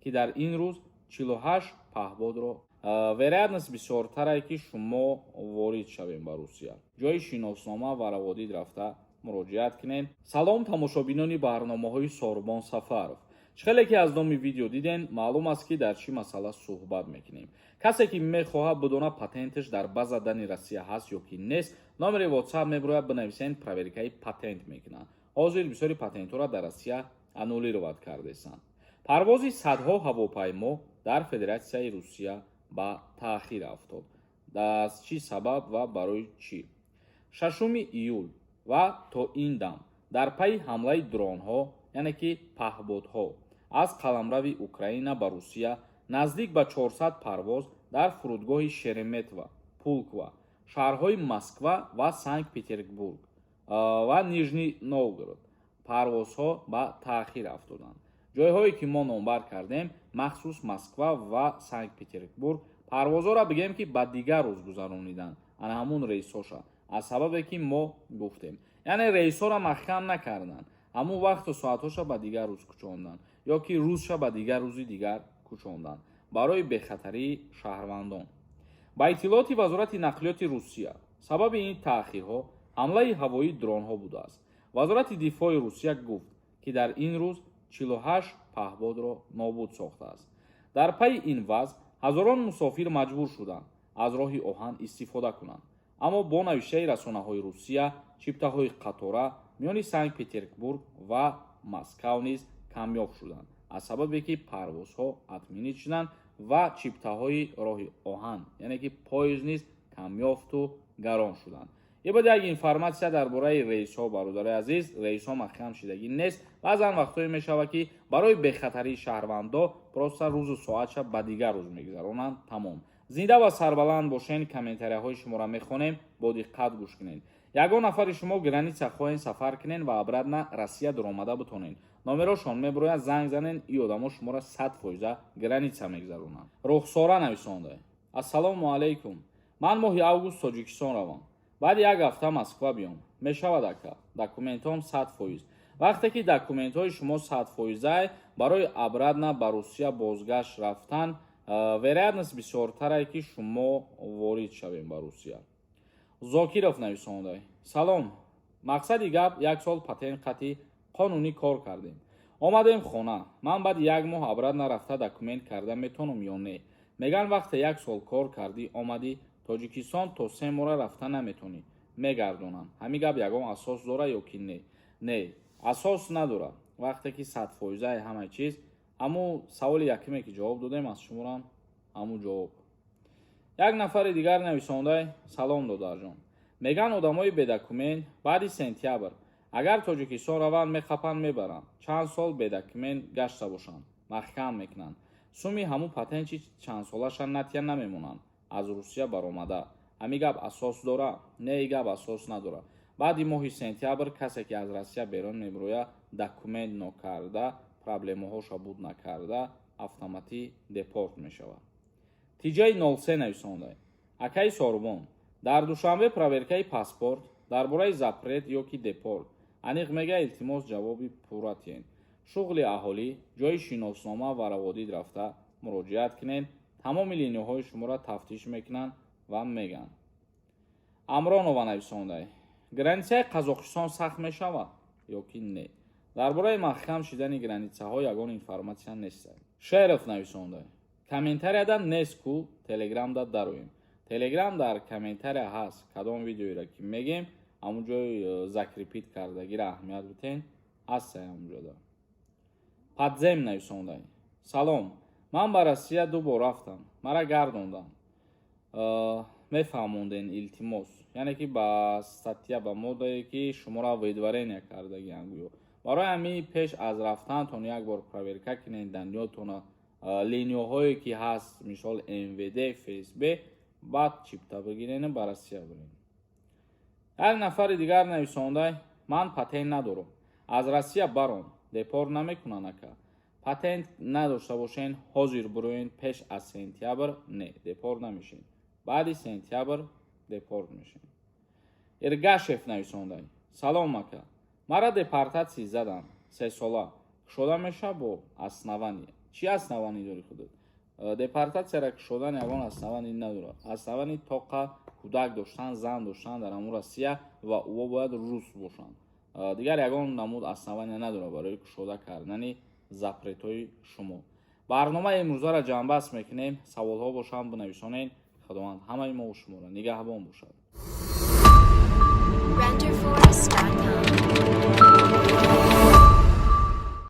Ки дар ин рӯз 48 паҳбодро. Вероятность бисёртарае, ки шумо ворид шавем ба Русия. Ҷои шиноснома ва раводид рафта муроҷиат кунед. Салом, тамошобинони барномаҳои Сорбон Сафаров. Чӣ хеле ки аз номи видео диден, маълум аст, ки дар чӣ масъала суҳбат мекунем. Касе ки мехоҳад бидона, патенташ дар база данных Россия ҳаст ё ки нест, номери WhatsApp мебирояд, бинависен, проверкаи патент мекунанд. Ҳозир бисёри патентҳоро дар Россия аннулировать кардесанд. Парвози садҳо ҳавопаймо дар Федератсияи Русия ба таъхир афтод. Аз чӣ сабаб ва барои чӣ? 6 июл ва то ин дам дар пайи ҳамлаи дронҳо, яъне ки паҳбодҳо, аз қаламрави Украина ба Русия наздик ба 400 парвоз дар фурудгоҳи Шереметьево, Пулково, шаҳрҳои Москва ва Санкт Петербург ва Нижний Новгород парвозҳо ба таъхир афтоданд. Ҷойҳое ки мо номбар кардем, махсус Москва ва Санкт Петербург, парвозҳоро бигем, ки ба дигар рӯз гузарониданд. Ана ҳамун рейсҳоша, аз сабабе ки мо гуфтем, яъне рейсҳоро маҳкам накарданд, ҳамун вақту соатҳоша ба дигар рӯз кӯчонданд ё ки рӯзша ба дигар рӯзи дигар кӯчонданд барои бехатарии шаҳрвандон. Ба иттилооти Вазорати нақлиёти Русия, сабаби ин таъхирҳо ҳамлаи ҳавоии дронҳо будааст. Вазорати дифои Русия гуфт, ки дар ин рӯз 48 паҳбодро нобуд сохтааст. Дар пайи ин вазъ ҳазорон мусофир маҷбур шуданд аз роҳи оҳан истифода кунанд. Аммо бо навиштаи расонаҳои Русия, чиптаҳои қатора миёни Санкт Петербург ва Москав низ камёб шуданд, аз сабабе ки парвозҳо отменить шуданд ва чиптаҳои роҳи оҳан, яъне ки поезд, низ камёфту гарон шуданд. Е баъд як информатсия дар бораи рейсҳо. Бародари азиз, рейсҳо маҳкам шидагӣ нест. Баъзан вақтҳое мешавад, ки барои бехатарии шаҳрвандо просто рӯзу соатша ба дигар рӯз мегузаронанд, тамом. Зинда ва сарбаланд бошен. Комментарияҳои шуморо мехонем, бо диққат гӯш кунед. Ягон нафари шумо граница хоҳен сафар кунен ва обратно Россия дуромада бутонен, номерошон мебирояд, занг занен, и одамо шуморо 100 фоиза граница мегузаронанд. Рухсора нависонда: «Ассалому алайкум, ман моҳи август Тоҷикистон равам, баъди як ҳафта Москва биём, мешавад, ака? Документҳом 100%». Вақте ки документҳои шумо 100 фоизае, барои обратно ба Русия бозгашт рафтан вероятность бисёртарае, ки шумо ворид шавем ба Русия. Зокиров нависонда: «Салом, мақсади гап, як сол патент қатъи қонунӣ кор кардем, омадем хона. Ман баъди як моҳ обратно рафта документ карда метавонам ё не? Меган, вақте як сол кор кардӣ, омадӣ Тоҷикистон, то 3 моҳра рафта наметавонӣ, мегардонанд. Ҳамин гап ягон асос дора ё ки не?» Не, асос надорад. Вақте ки 100 фоизаи ҳама чиз, ҳамун саволи якуме ки ҷавоб додем, аз шуморам ҳамун ҷавоб. Як нафари дигар нависондай: «Салом, додарҷон, меган, одамои бедокумент баъди сентябр агар Тоҷикистон раванд, мехапанд, мебаранд. Чанд сол бедокумент гашта бошанд, маҳкам мекунанд. Суми ҳамун патенти чандсолаша натия, намемонанд аз Русия баромада. Ҳамин гап асос дора?» Не, и гап асос надорад. Баъди моҳи сентябр касе ки аз Россия берун мебирояд, документ нокарда, проблемаҳоша буд накарда, автоматӣ депорт мешавад. Тиҷаи 03 нависонда: «Акаи Сорбон, дар Душанбе проверкаи паспорт дар бораи запрет ё ки депорт аниқ мега? Илтимос, ҷавоби пурра тиҳед». Шуғли аҳолӣ, ҷои шиноснома ва раводид рафта муроҷиат кунед, тамоми линияҳои шуморо тафтиш мекунанд ва мегӯянд. Амронова нависонда: «Границаи Қазоқистон сахт мешавад ё ки не?» Дар бораи маҳкам шидани границаҳо ягон информатсия нест. Шеров нависонда: «Комментарияда нест ку, Телеграмда дароем». Телеграм дар комментария ҳаст. Кадом видеоеро ки мегем, ҳамун ҷои закрепить кардагиро аҳамият битен, ҳастае ҳамунҷода. Падзем нависонда: «Салом, ман ба Россия ду бор рафтам, мара гардондам, мефаҳмонден, илтимос». Яъне ки ба статья, ба моддае ки шуморо выдворение кардагиан гӯё. Барои ҳамин пеш аз рафтантон як бор проверка кунед данныетона, линияҳое ки ҳаст, мисол МВД, ФСБ, баъд чипта бигирену ба Россия биред. Як нафари дигар нависонда: «Ман патент надорам, аз Россия баром, депорт намекунанд, ака?» Патент надошта бошен, ҳозир бироен пеш аз сентябр, не, депорт намешед. Баъди сентябр депорт мешед. Иргашев нависонда: «Салом, ака, мара депортатсия задам, 3 сола шуда меша, бо основание Чӣ основание дорӣ худат? Депортатсияра кушодан ягон основание надорад. Основание тоқа кӯдак доштан, зан доштан дар ҳамун Россия ва ӯо бояд рус бошанд. Дигар ягон намуд основания надорад барои кушода кардани запретҳои шумо. Барномаи имрӯзаро ҷамъбаст мекунем. Саволҳо бошанд, бинависонед. Худованд ҳамаи мову шуморо нигаҳбон бошад. Renderforest.com.